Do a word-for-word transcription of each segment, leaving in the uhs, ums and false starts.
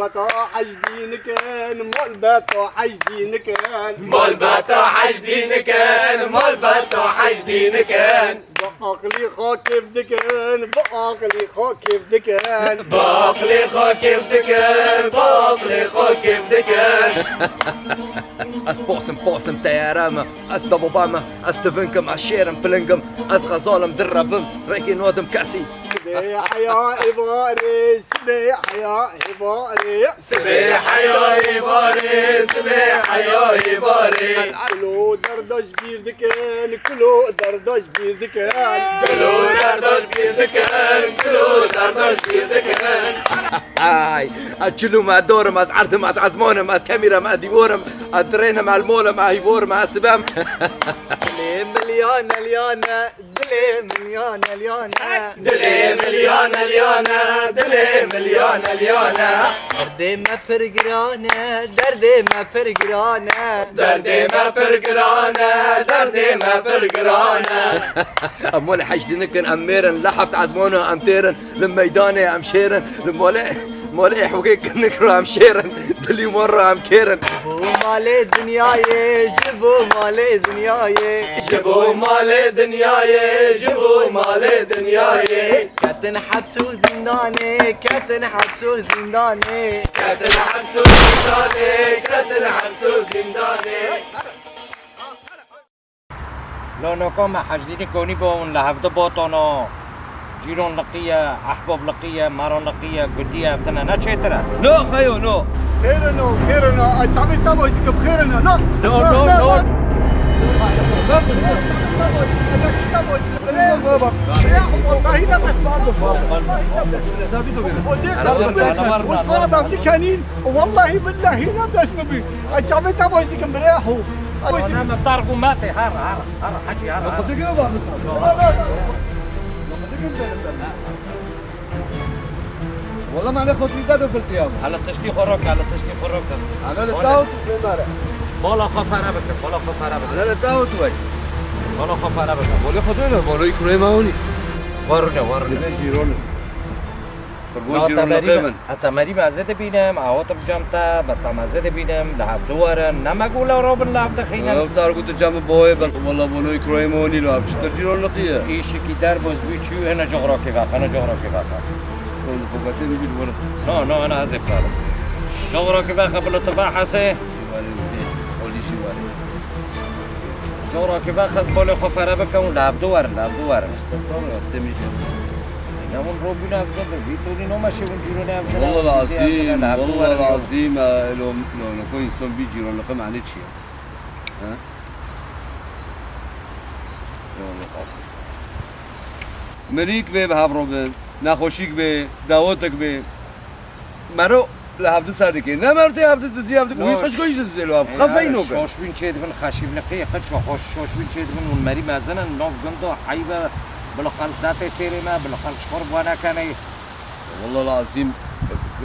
Beta hejdî nikin, mal beta hejdî nikin. Mal beta hejdî nikin, mal beta hejdî nikin. Bi aqilî xwe kêf dikin, bi aqilî xwe kêf dikin. Bi aqilî xwe kêf dikin, bi aqilî xwe kêf dikin. Ez posim, posim teyare me. Ez debaba me, ez tivink im, ez şêr im, piling im, ez xezal im, direvim, rêkê nadim kesî. Sibê heya êvarê, sibê heya êvarê. Sibê heya êvarê, sibê heya êvarê. Kulo derda ji bîr dikin, kulo derda ji bîr dikin. Kulo derda ji bîr dikin, kulo derda ji bîr dikin. Ay, ez çil im, ez dor im, ez erd im, ez ezman im, ez kemîr im, ez dîwor im, ez dirên im, ez mol im, ez hîvor im, ez sibe im. Dilê min liyane, liyane, dilê min liyane, liyane. Dilê min liyane, liyane, dilê min liyane, liyane. Derdê me pir giran e, derdê me pir giran e. Derdê me pir giran e, derdê me pir giran e. Em welê hejdî nikin, em mêr in, li heft ezmano em têr in. Li meydanê em şêr in, li malê, malê êhwekê kinik re em şêr in, dilî wan re em kêr in. Ji bo malê dinyayê, ji bo malê dinyayê. Ji bo malê dinyayê, ji bo malê dinyayê. Ketin heps û zîndanê, ketin heps û zîndanê. Ketin heps û zîndanê, ketin heps û zîndanê. Lo noko me hejdînî konî bo hûn li hevdi botano, cîron liqiye, ehbab liqiye, maron liqiye, gundî ev tine ne çêtir e? No xeyo, no. Xêr e no, xêr e no. Ay, çavê te baş dikim, xêr e no. No. No, no, no, no. Wallahî ne bes. Wallahî billahî ne bes mi bî. Ay, çavê te baş dikim, birê xwe. Ay, baş dikim. Ana me dar bû me tê, her, her, her, hecî, her, her. Wala me ne xwe dî de do filtiya. Hele tiştî xwe roke, hele tiştî xwe roke. Hele li tawt bimare. Bala xwe fere bike, bala xwe fere bike. Hele li tawt wey. Bala xwe fere bike. Wala xwe dene, wala îkroyê me hûnî. Warine, warine. Dibê cîrone. Qurban cîronliqê min. Heta merî me ez ê dibînim, awot bi cem te, betam ez ê dibînim, li hev du werin, ne me gûle robin li hev dixînin. Ew tar gotu cem boyê, bes wala bonoyî kurayê me onî li hev piştir cîronliqî ye. Îşikî derboz bû çû, hene coxrakî vexe, hene coxrakî vexe. Kon xubetê min jî li wir. No, no, hene ez ê bikarim. Coxrakî vexe, bilo tu vehesê. Jî warê wî, olî jî warê. Coxrakî vexe, ez bolê xwe fere bikim û li hev du werin, li hev du werin. Tamam, ez tê min jî. Ya hûn robûne ev zindin, vî tonî nome şevin cîrûne ev zindin. Wallah lazîm, wallah lazîm, e, lo, lo, lo, ko însan bî cîranliqe mane çi ye? He? Eyvallah. Mirîk bê bi hev robin, nexweşîk bê, dawotik bê. Mero li hevdi ser dikê. Ne mero tê hevdi dizî hevdi. Wî qişko jî dizê li hev. Xefeyî noke. Şoşbîn çêdibin xeşîvliqî, qişko xweş şoşbîn çêdibin û merî mezin in, nov gundo heybe, bilo xelk datê sêrê me, bilo xelk ji xwe re bi we nekenê. Wallah lazîm,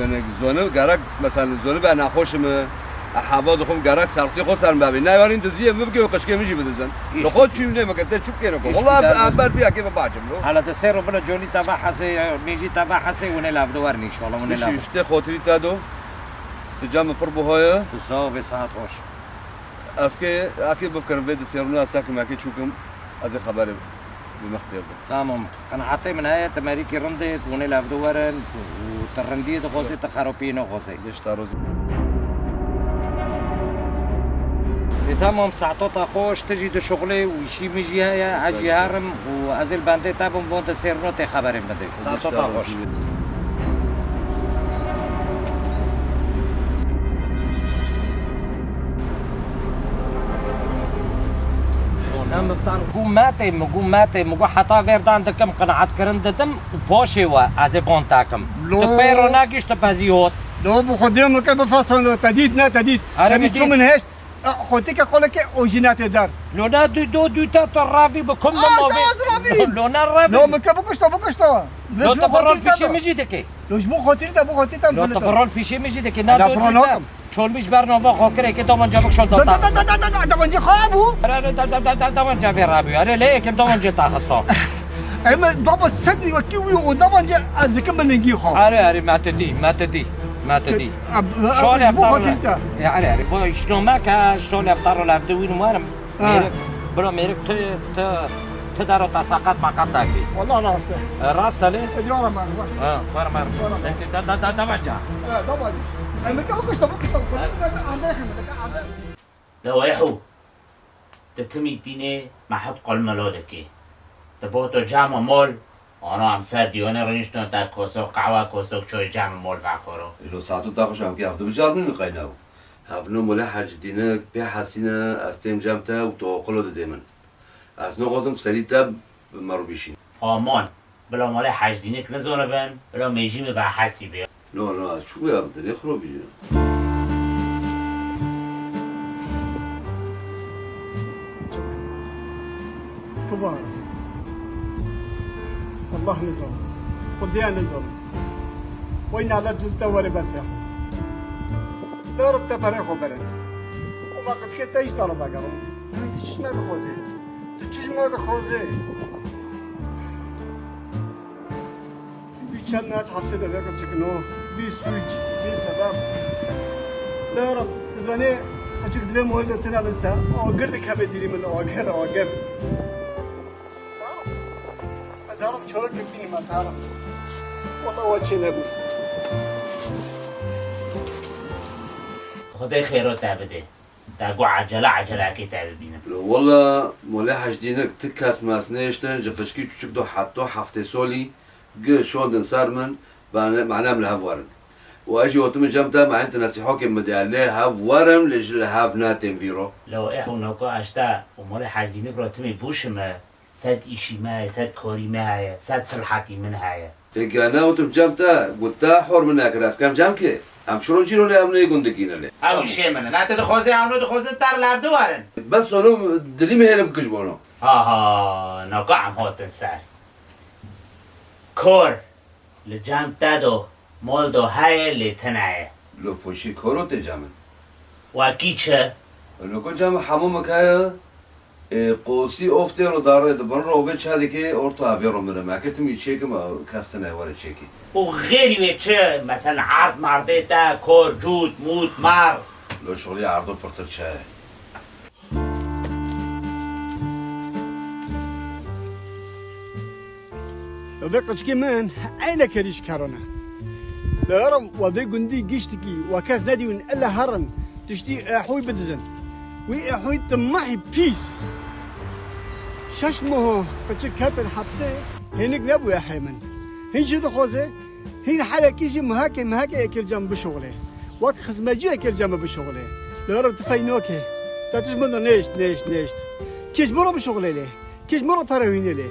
yani zoni gerek, mesela zoni be nexweş mi, heva dixwim gerek sersî xwe ser me bê. Ne yanîn diziyê min bike û qişkê min jî bidizin. Li xwe çûyî nê bike, te çû bikêne ku. Wallah em ber bîya kê bibacim lo. Hala de sêro bila conî te vehesê, mêjî te vehesê, hûn ê li hev de werin înşallah, hûn ê li hev de. Bişî, ji tê xotirî te do. Tu cem min pir buha ye. Tu sax bê, saet xweş. Ez kê, ekê bifkirim vê di sêrûna ez sekim, ekê çûkim, ez ê xeberê bi mextêr dim. Tamam. Qenaetê min heye, tu merîkî rind î, tu hûn ê li hev de werin û tu rindiyê dixwazî, tu xeropiyê naxwazî. Beş ta roz. Ê, tamam, saeta te xweş, tu jî dişuxulê û îşî min jî heye, ez jî herim û ez ê li bendê te bim, bo di sêrûna tê xeberê min bidê. Saeta te xweş. Gû metê min, gû metê min, gû heta vêrdan dikim, qenaetkirin didim û paşê we ez ê ban te kim. Tu pê re negihişt, tu bezî hot. Lo bi Xwedê min ke bifesano, te dît ne, te dît. Erê, te dît çû min hêşt. Xotike qoleke o jî nete der. Lo ne du do du te tu ravî bi kum min mavê. Lo ne ravî. Lo min ke bikuşto, bikuşto. Lo tu bi rol pîşê min jî dikê. Lo ji bo xotirî te, bo xotirî te. Lo tu bi rol pîşê min jî dikê. Ne do du te. Çolmîş ber nava xwe kirê ke damanca bikşol da. Damanca xwe bû. Damanca vê rabî. Erê lê yekim damanca ta xista. Eme baba sedî wekî wî û damanca ez dikim min lingî xwe. Erê, erê, me te dî, me te dî. Ma te dî. Şolê ji bo xatir te. Yani, yani, bo îşno me ke şolê bi tarol evde wîn werim. Ha. Mêrik, bira mêrik tu, tu, tu dero te saqet maqet te kî. Wallah rast e. E, rast e lê? E, diyara me, wa. Ha, were me. Were me. Peki, da, da, da, da baca. Ha, da baca. E, me ke bikuşta, bikuşta. Bikuşta, bikuşta. Ande, ande. Deweyhu. Ti timî tînê me hut qulmilo dikî. Ti bo to cama mol, ana em ser dîwanê rûniştin te kosok qehwe, kosok çoy cama mol vexwero. Îro saeto te xweş em kê hevdi bicaribînin qeyna û. Hevno mole Hecî Dînik pê hesîne, ez têm cem te û tu oqilo didê min. Ez nixwazim serî te bi me rû bîşîn. Aman. Bila malê Hecdînik nizanibin, bila mêjî min behesî bê. No, no, ez çûbûya bi dilê xirobî. Çi bibar? Allah nizam. Xudiya nizam. Oy nalet li te were bes ya. Darib te perê xwe berin. Û me qicikê te îşta li vegerin. Min tu çi ji me dixwazî? Tu çi ji me dixwazî? Bî çend net hepsê de vê qicikino, bî sûc, bî sebeb. Lê Reb, tu zanî qicik divê mol de tune bin se, agir dikeve dîrî min, agir, agir. Sağ ol. Ez herim çolek bibînim, ez herim. Wala we çê nebû. Xwedê xêro te bidê. Te got ecele ecelekê te bibînim. Wala molê Hecdînik ti kes mes nêştin, ji qicikî çûçik do heta heftê solî gi şondin ser min, bane, mane em li hev werin. Û ez jî gotimin cem te, mane tu nesîhokê min de, lê hev werim, lê ji li hev netêm vîro. Lew ê hûnoko ez te û molê Hecdînik ro timî bûşime, sed îşî me heye, sed korî me heye, sed silhetî min heye. Ê gane gotim cem te, got te hor min nekir, ez kem cem kê? Em çiro cîro lê em nê gundikî ne lê. Ew îşê min e. Ne tu dixwazê, ew ne dixwazin, ter li hev diwerin. Bes solo dilî min hêlim kij bono. Ha ha, naka em hatin ser. Kor, li cem te do, mol do heye, lê tune ye. Lo poşê koro tê cem min. Wekî çi? Lo ku cem hemû min keye, Ê, qosî of tê ro darê di bin ro vê çadikê orta vê ro mirim. Eke timî çêkim, kes tine were çêkî. Û xêrî wê çi? Meselen erd merdê te, kor, cût, mût, mar. Lo şolî erdo pirtir çaye. Vê qicikê min eyneke rîşkeran e. Li herim we vê gundî giştikî we kes nedîwin, ele herin tiştî ehûy bidizin. Wî ehûy timahî pîs. Şeş moho qiçik ketin hepsê, hênik nebûye hê min. Hîn çi dixwaze? Hîn herekî jî mihakê mihakê ekir cem bişuxulê. Wek xizmecî ekir cem bişuxulê. Li herim tifey nokê. Te tişt min de nêşt, nêşt, nêşt. Kêş min re bişuxulê lê. Kêş min re pere wînê lê.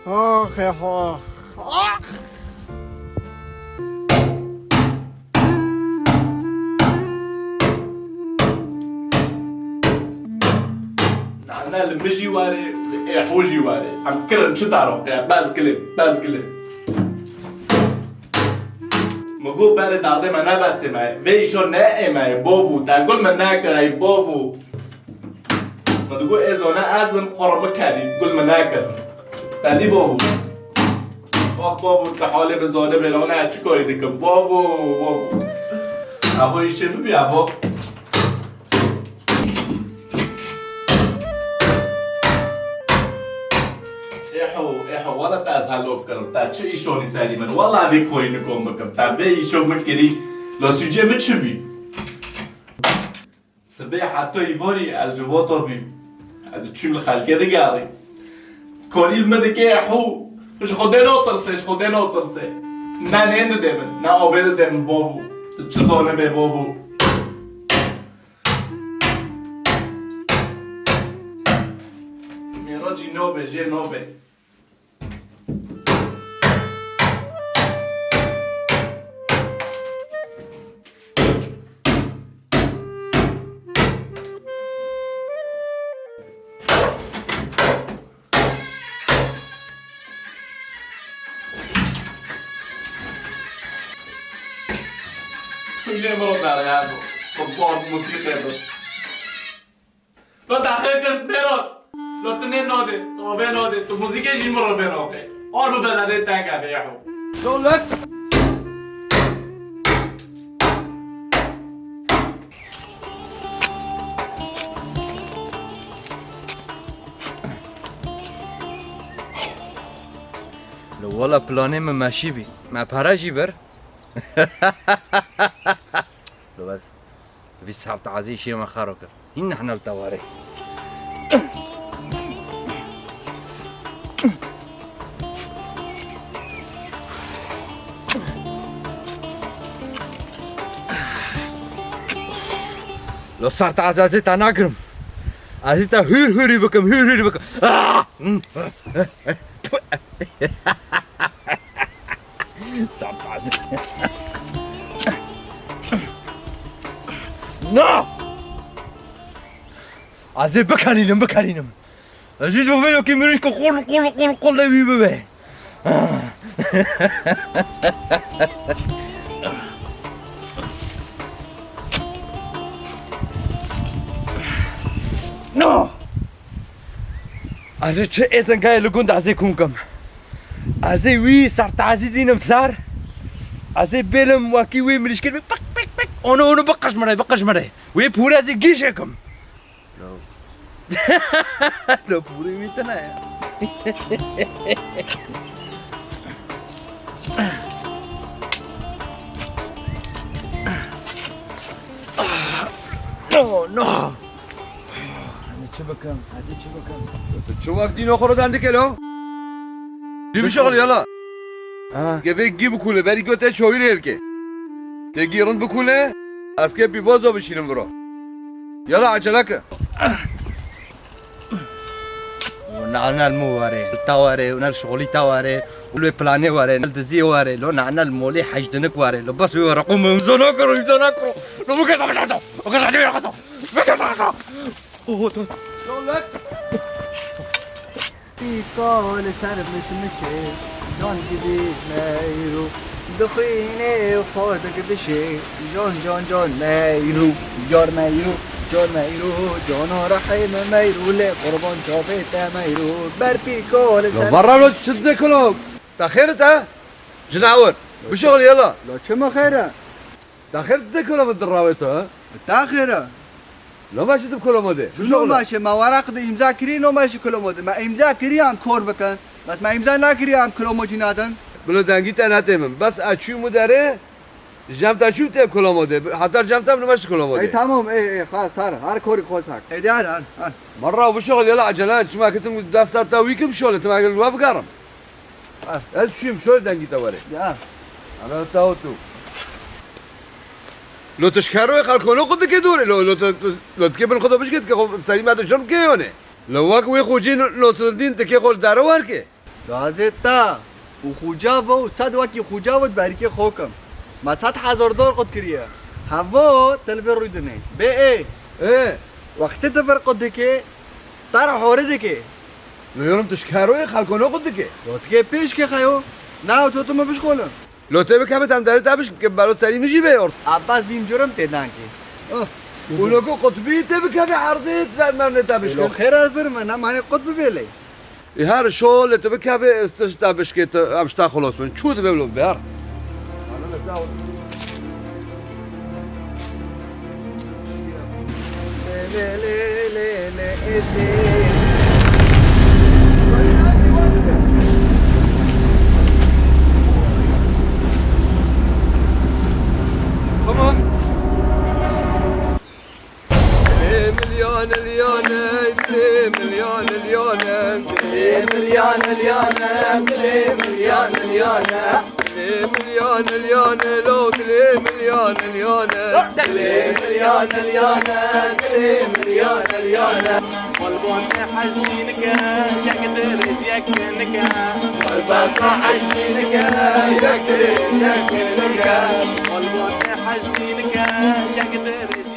Ax, ax, ax. Nane li min jî were, li êxo jî were. Em kirin çi taroqe, bez gilê, bez gilê. Min got berê derdê me nebesê me. Vê îşo ne ê me ye, bovû. Te gul min nekir ey bovû. Min digot ê zane ez im, xwe re bikerî, gul min nekir. Te dî bavû. Ax bavû, te halê min zane bê, ona ez çi karî dikim? Bavû, bavû. Evo îşê bibî, evo. Êho, êho, wala te ez helo bikirim. Te çi îşonî serî min? Wala vê koyî nikom bikim. Te vê îşo min kirî, la sûcê min çi bî? Sibê heta îvarî ez civata bîm. Ez diçûm li xelkê digerîm. Karî li min dike hû. Ji Xwedê natirsê, ji Xwedê natirsê. Ne nê dide min, ne avê dide min bavû. Tu çi zanibê bavû? Mêracî nabê, jê nabê. Xwînê min re derya bû. Qurban musîqê bû. Lo te xêr kir Mêrot. Lo tu nê nadê, tu avê nadê, tu muzîkê jî min re vê naxê. Ar bibe lelê te ke vê ho. Dewlet! Lo wala planê min meşî bî. Me pere jî bir. Lo bes. Vî sertazî şê me xero kir. Hîn nehne li te warê. Lo sertazî ez ê te nagirim. Ez ê te hûr hûrî bikim, hûr hûrî bikim. Ah! No! Ez ê bikelînim, bikelînim. Ez ê ji vê yekê mirîşke qul, qul, qul, qul lê wî bibe. No! Ez ê çi êzingayê li gund ez ê kûn kim. Ez ê wî sertazî dînim ser. Ez ê bêlim wekî wê mirîşkir bê pik, pik, pik. Onu, onu biqijmirê, biqijmirê. Wê pûrê ez ê gîjê kim. Lo. Lo pûrê wî tune ye. No, no. Hadi çi bikim, hadi çi bikim. Tu çi wek dîno xwe dendike lo? Dî bişexil yala. Ha. Gevê gî bikule, berî gote çawîrê hilke. Te gî rind bikule, ez kê pîvozo bişînim viro. Yala, acele ke. Û ne, ne li mo were, li te were, û ne li şixulî te were, û li planê were, ne li diziyê were, lo ne, ne li molê hejdinik were, lo bes wê were qûm, îmza nakiro, îmza nakiro. Lo bike, bike, bike, bike, bike, bike. Oho, to. Dewlet. Pîka li ser mişmişê, can gidî meyro. Dixwînê xwe dikibişê, can, can, can meyro. Yar meyro, can meyro, cana rehê min meyro, lê qurban çavê te meyro. Ber pîka li ser. Lo barra lo çi dikilo? Te xêr e te? Cinawir. Bişixil yala. Lo çi min xêr e? Te xêr dikilo min dirawê to, ha? Te xêr e? Lo meşî tu kolomodê. Şunu meşe, me weraq de imza kirî, no meşe kolomodê. Me imza kirî em kor bikin. Bes me imza nakirî em kolomocî nadin. Bilo dengî te netê min. Bes ez çûm û derê, cem te çûm tê kolomodê. Heta cem te min meşe kolomodê. Ey tamam, ey, ey, xas, har, har korî xwe sar. Ey diyar, har, har. Merra bişoxil yala acele, çima kitim def ser te wî kim şole, tim egel we bigarim. Har. Ez çûm şole dengî te werê. Ya. Ana te otu. Lo tu ji keroyê xelkono xwe dike dorê, lo, lo tu, tu, lo dike bin xwe de bişkê dike xwe serî me de jin keyone. Lo wek wê xocî Nosreddîn dike xwe li dere werke. Gazeta û xuca ve û sed wekî xuca ve berîkê xwe kim. Me sed hezar dor qut kiriye. Hevo te li vê rûdinê. Bê ê. Ê. Wextê te vir qut dike, te re hore dike. Lo yorum tu ji keroyê xelkono qut dike. Lo dike pêş ke xeyo. Na tu tu me bişkolin. Lo tê bikeve em derê te bişkin, belo serî min jî bê ort. Abbas bîm curim tê dankê. Oh. Û lo ku qutbî tê bikeve erdê, te mernê te bişkin. Lo xêr ez vir me, ne mane qutbî bê lê. Ê her şo lê tu bikeve, ez tişt te bişkê, tu em ji te xilos bin. Çû dibe lo ver. Lê, lê, lê, lê, lê, ê dê. Come on. Dilê min liyane, liyane, dilê min liyane, liyane. Dilê min liyane, liyane, dilê min liyane, liyane. Dilê min liyane, liyane, lo, dilê min liyane, liyane. Dilê min liyane, liyane, dilê min liyane, liyane. Qulbûn te hecdî nike, yek dirêj yek nike. Qulbûn te hecdî nike, yek dirêj yek nike. Qulbûn te hecdî nike, yek dirêj